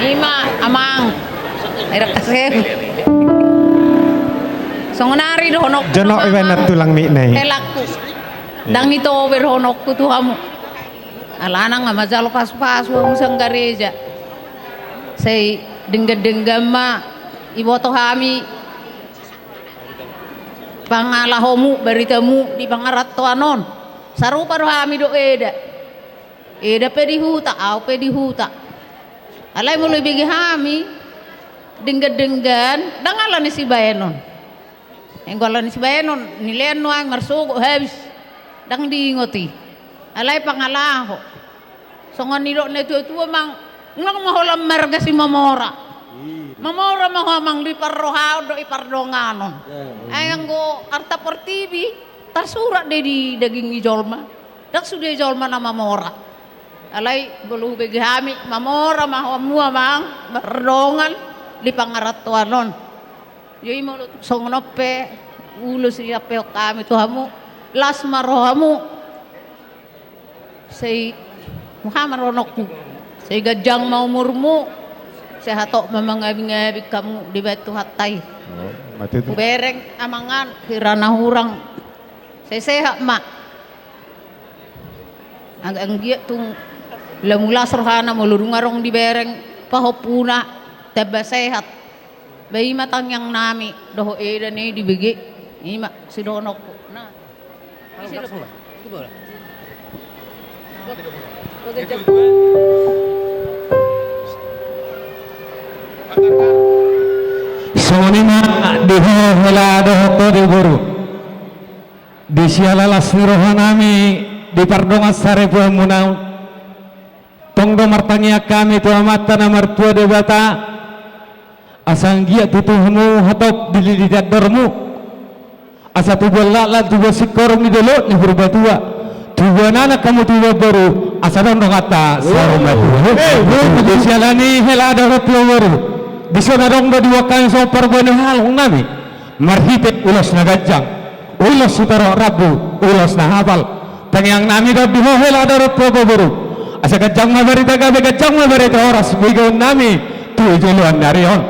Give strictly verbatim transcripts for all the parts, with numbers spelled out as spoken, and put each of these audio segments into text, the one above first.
Ima, amang. Era kasem. Songon ari dohononku. Jonok iba na tulang mikna i. Helakku. Ndang ito be dohononku tu hamu. Alana nga majalo pasupasu hamu sian gareja. Sai denggan-denggan ma iboto hami pangalahomu, baritamu di pangarantoan on. Sarupa do hami dohot eda. Eda pe di huta, au pe di huta. Alai molo ibege hami denggan-denggan, ndang ala ni sibaenon. Anggo ala ni sibaenon, nilean nuaeng marsogot habis. Ndang diingot i. Alai pangalaho. Songon nidok ni natua-tua, mang, unang ma holan marga si mamora. Mamora ma ho, amang, di parrohaon dohot di pardonganon. Ai anggo arta portibi tarsurat do i di daging ni jolma. Ndang sude jolma na mamora. Alai molo hubege hami, mamora ma hamu, amang, mardongan di pangarantoan on. Jadi molo songon on pe ulos i diampehon hami tu hamu, las ma rohamu. Sai, aha ma dohononku, sai ganjang ma umurmu. Sai hatop ma mangabing-abing hamu dibahen Tuhanta i. Hubereng, amang, an hira na hurang. Sai sehat ma. Anggiat tung lam las rohana molo dung adong dibereng pahompuna, tamba sehat. Ba ima tangiang nami dohot eda na i dibege. Ima sidohononku. Nah. Songon i ma di ho hela dohot ho di boru. Di siala las ni roha nami di pardongan saripeonmuna on, tong do martangiang hami tu Amanta na martua Debata, asa anggiat tutu hamu hatop dilili andormu, asa tubuan laklak, tubuan singkoru ni dolok ni Purbatua, tubuan anak hamu, tubuan boru, asa adong donganta saur matua. Di siala ni hela dohot ho boru, dison adong do diboan hami songon parbue ni halak nami. Marhite ulos na ganjang, ulos sitorop rambu, ulos na hapal. Tangiang nami dohot di ho hela dohot ho boru, asa ganjang ma barita gabe, ganjang ma barita horas begeon nami tu joloan ni ari on.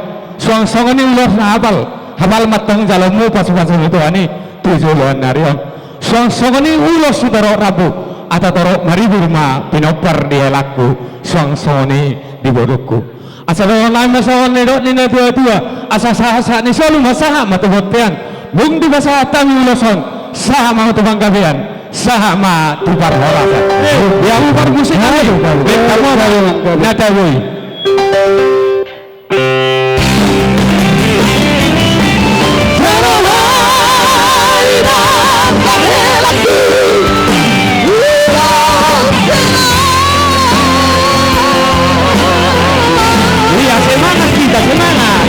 Suang songon i ulos na hapal, hapal ma tong jaloonmu pasupasu ni Tuhan i tu joloan ni ari on. Suang songon i ulos sitorop rambu, asa torop maribur ma pinompar di helangku, suang songon i di borungku. Asa dohonon nami ma songon nidok ni natua-tua, asa sahat-sahat ni solu ma sahat ma tu bontean. Dung dipasahat hami ulos on, sahat ma tu panggabean, sahat ma tu parhorasan. Di hamu parmusik nami, bahen hamu ma na tabo i. Iya, semangat kita, semangat.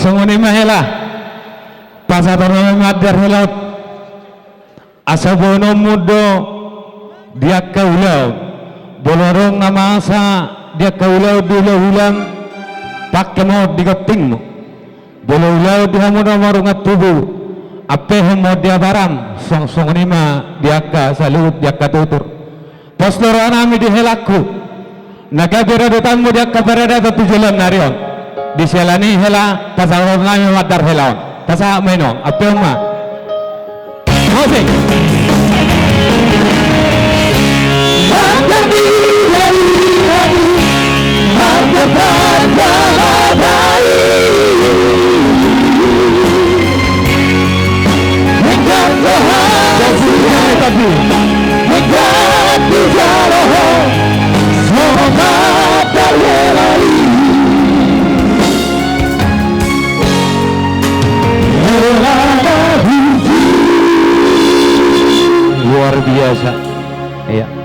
Songon i ma hela, pasahat ma mandar hela on. Asa boanonmu do di angka ulaon. Molo adong na masa di angka ulaon di hulahulam, pangke ma on di gontingmu. Molo ulaon di hamu na marungan tubu, ampehon ma on di abaram, song-, songon i ma di angka saluhut, di angka tutur. Pos do rohanami di helangku, na gabe radotanmu di angka paradaton tu joloan ni ari on. Di siala ni i hela, pasahat nami mandar hela on. Pasahat ma i nuaeng, ampehon ma. Musik. Luar biasa. Iya.